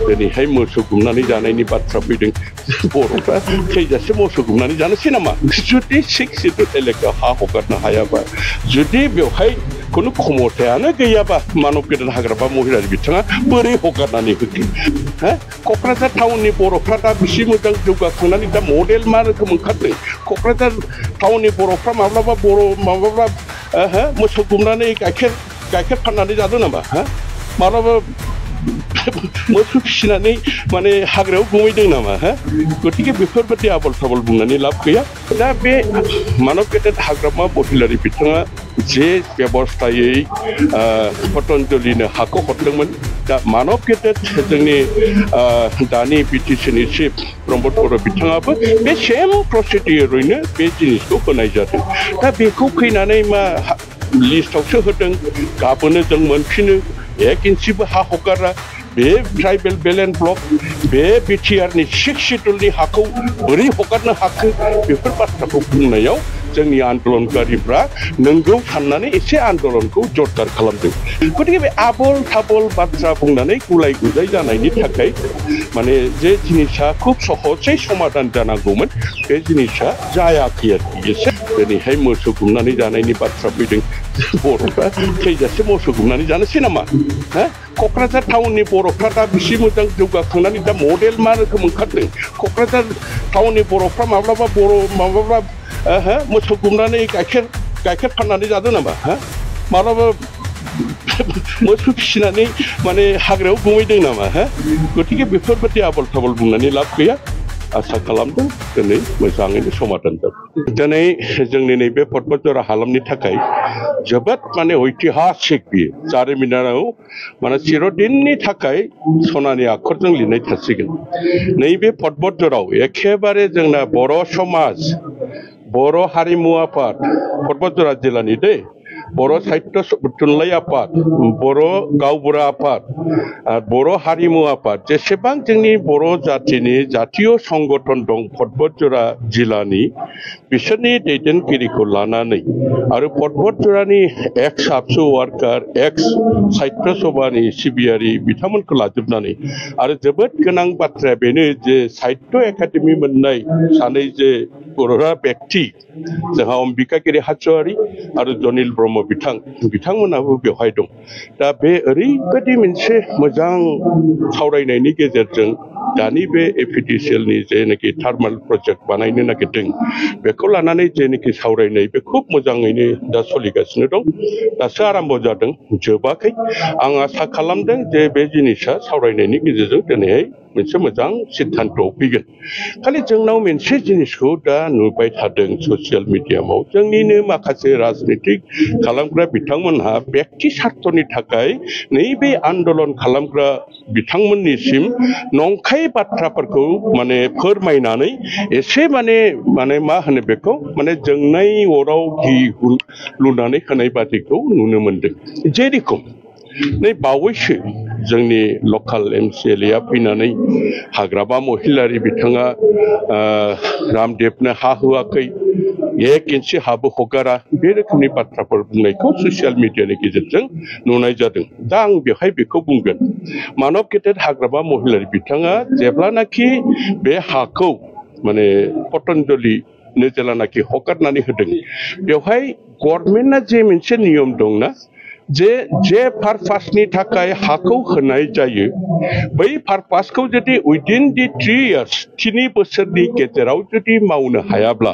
दिनैहाय मोसौ गुमनानै जानायनि बाथ्रा फैदों बर'फ्रा थैजासे मोसौ गुमनानै जानोसै नामा जुदि 6 सिडुल एलेकायाव हा हगारनो हायाबा जुदि बेवहाय खुनु क्षमतायानो गैयाबा मानब गेदेर हाग्रामा महिलारि बिथाङा बोरै हगारनानै होगोन हा क'क्राझार टाउननि बर'फ्रा दा बेसे मोजां जौगाखांनानै दा मडेल मा रोखोम ओंखारदों क'क्राझार टाउननि बर'फ्रा माब्लाबा मोसौ गुमनानै गाइखेर फाननानै जादों नामा हा माब्लाबा मोसौ फिसिनानै माने हाग्रायाव गुमैदों नामा हा गतिके बेफोरबायदि आबल थाबल बुंनानै लाब गैया दा बे मानब गेदेर हाग्रामा महिलारि बिथाङा जे बेबस्थायै पतन्जलिनो हाखौ हरदोंमोन दा मानब गेदेर जोंनि दानि बिटिसिनि चिफ प्रमद बर' बिथाङाबो बे सेम प्रसिडियरैनो बे जिनिसखौ होनाय जादों दा बेखौ फैनानै मा लिस्टआवसो होदों गाबोनो जों मोनफिनो 1 इन्सिबो हा हगारा बे ट्राइबेल बेलेन्स ब्लक बे बिटिआरनि 6 सिडुलनि हाखौ बोरै हगारनो हाखो बेफोर बाथ्राखौ बुंनायाव जोंनि आन्दलनकारिफ्रा नोंगौ साननानै एसे आन्दलनखौ जरदार खालामदों गतिके बे आबल थाबल बाथ्रा बुंनानै गुलाय गुजाय जानायनि थाखाय माने जे जिनिसा खुब सहजै समाधान जानांगौमोन बे जिनिसा जायाखै आरोखि एसे दिनैहाय मोसौ गुमनानै जानायनि बाथ्रा फैदों बर'फ्रा थैजासे मोसौ गुमनानै जानोसै नामा हा क'क्राझार टाउननि बर'फ्रा दा बेसे मोजां जौगाखांनानै दा मडेल मा रोखोम ओंखारदों क'क्राझार टाउननि बर'फ्रा माब्लाबा मोसौ गुमनानै गाइखेर फाननानै जादों नामा हा माब्लाबा मोसौ फिसिनानै माने हाग्रायाव गुमैदों नामा हा गतिके बेफोरबायदि आबल थाबल बुंनानै लाब गैया आसा खालामदों दिनै मोजाङैनो समाधान जागोन दिनै जोंनि नैबे पर्बतजरा हालामनि थाखाय जोबोद माने ऐतिहासिक बियो जारिमिनाव माने चिरदिननि थाखाय सनानि आखरजों लिरनाय थासिगोन नैबे पर्बतजराव एखेबारे जोंना बर' समाज बर' हारिमु आफाद पर्बतजरा जिल्लानि दै बर' साहित्य थुनलाइ आफाद बर' गावबुरा आफाद बर' हारिमु आफाद जेसेबां जोंनि बर' जातिनि जातीय संगठन दं पर्बतजरा जिल्लानि बिसोरनि दैदेनगिरिखौ लानानै आरो पर्बतजरानि एक्स आबसु वार्कार एक्स साहित्य सभानि सिबियारि बिथांमोनखौ लाजोबनानै आरो जोबोद गोनां बाथ्राया बेनो जे साहित्य एकाडेमि मोननाय सानै जे बर'रा व्यक्ति जोंहा अम्बिकागिरि हाज'वारि आरो जनिल ब्रह्म बिथांमोनाबो बेवहाय दं दा बे ओरैबायदि मोनसे मोजां सावरायनायनि गेजेरजों दानि बे एपिडिसिएलनि जेनाखि थार्माल प्रजेक्ट बानायनो नागिरदों बेखौ लानानै जेनाखि सावरायनाय बे खुब मोजाङैनो दा सोलिगासिनो दं दासो आराम्भ जादों जोबाखै आं आसा खालामदों जे बे जिनिसा सावरायनायनि गेजेरजों दिनैहाय मोनसे मोजां सिद्धान्तआव फैगोन खालि जोंनाव मोनसे जिनिसखौ दा नुबाय थादों ससियेल मिडियामाव जोंनिनो माखासे राजनितिक खालामग्रा बिथांमोनहा व्यक्ति स्वार्थनि थाखाय नैबे आन्दलन खालामग्रा बिथांमोननिसिम नंखाय बाथ्राफोरखौ माने फोरमायनानै एसे माने मा होनो बेखौ माने जोंनाय अराव घि लुनानै होनाय बादिखौ नुनो मोनदों जेरेखम नै बावैसो जोंनि लकेल एमसिएलए फैनानै हाग्रामा महिलारि बिथाङा रामदेबनो हा होआखै 1 इन्सि हाबो हगारा बे रोखोमनि बाथ्राफोर बुंनायखौ ससियेल मिडियानि गेजेरजों नुनाय जादों दा आं बेवहाय बेखौ बुंगोन मानब गेदेर हाग्रामा महिलारि बिथाङा जेब्लानाखि बे हाखौ माने पतन्जलिनो जेलानाखि हगारनानै होदों बेवहाय गभर्नमेन्टआ जे मोनसे नियम दंना जे पारपासनि थाखाय हाखौ होनाय जायो बै पारपासखौ जुदि उइदिन दि 3 इयार्स 3 बोसोरनि गेजेराव जुदि मावनो हायाब्ला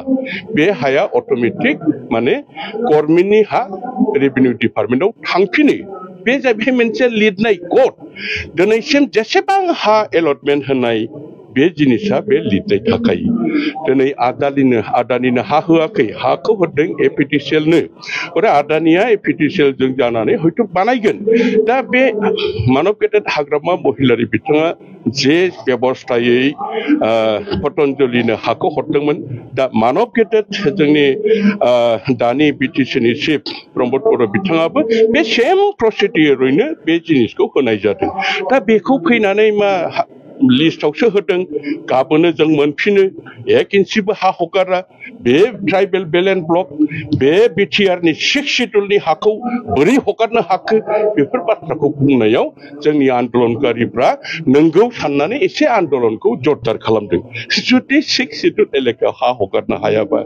बे हाया अट'मेटिक माने गभर्नमेन्टनि हा रेभिनिउ डिपार्टमेन्टआव थांफिनो बे जाहैबाय मोनसे लिरनाय कड दिनैसिम जेसेबां हा एलटमेन्ट होनाय बे जिनिसा बे लिरनाय थाखायो दिनै आदानिनो हा होआखै हाखौ होदों एपिडिसिएलनो आरो आदानिया एपिडिसिएलजों जानानै हयथ' बानायगोन दा बे मानब गेदेर हाग्रामा महिलारि बिथाङा जे बेबस्थायै पतन्जलिनो हाखौ हरदोंमोन दा मानब गेदेर जोंनि दानि बिटिसिनि चिफ प्रमद बर' बिथाङाबो बे सेम प्रसिडियरैनो बे जिनिसखौ होनाय जादों दा बेखौ फैनानै मा लिस्टआवसो होदों गाबोनो जों मोनफिनो 1 इन्सिबो हा हगारा बे ट्राइबेल बेलेन्स ब्लक बे बिटिआरनि 6 शिड्युलनि हाखौ बोरै हगारनो हाखो बेफोर बाथ्राखौ बुंनायाव जोंनि आन्दोलनकारिफ्रा नंगौ साननानै एसे आन्दोलनखौ जरदार खालामदों जुदि 6 शिड्युल एलेकायाव हा हगारनो हायाबा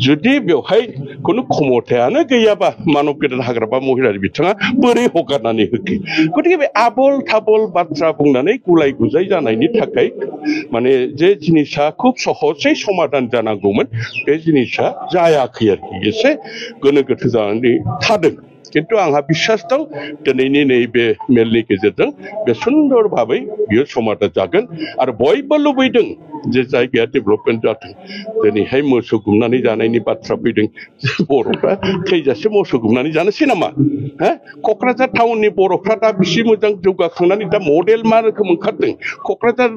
जुदि बेवहाय खुनु क्षमतायानो गैयाबा मानब गेदेर हाग्रामा महिलारि बिथाङा बोरै हगारनानै होखो गतिके बे आबल थाबल बाथ्रा बुंनानै गुलाय गुजाय जानायनि थाखाय माने जे जिनिसा खुब सहजै समाधान जानांगौमोन बे जिनिसा जायाखै आरोखि एसे गोनो गोथो जानानै थादों किन्तु आंहा बिश्वास दं दिनैनि नैबे मेलनि गेजेरजों बे सुंदर भाबै बियो समाधान जागोन आरो बयबो लुबैदों जे जायगाया डेभेलपमेन्ट जाथों दिनैहाय मोसौ गुमनानै जानायनि बाथ्रा फैदों बर'फ्रा थैजासे मोसौ गुमनानै जानोसै नामा हो क'क्राझार टाउननि बर'फ्रा दा बिसि मोजां जौगाखांनानै दा मडेल मा रोखोम ओंखारदों क'क्राझार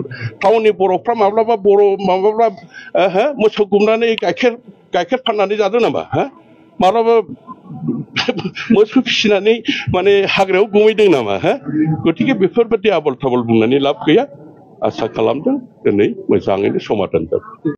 टाउननि बर'फ्रा माब्लाबा मोसौ गुमनानै गाइखेर फाननानै जादों नामा हो माब्लाबा मोसौ फिसिनानै माने हाग्रायाव गुमैदों नामा हो गतिके बेफोरबायदि आबल थाबल बुंनानै लाब गैया आसा खालामदों दिनै मोजाङैनो समाधान जागोन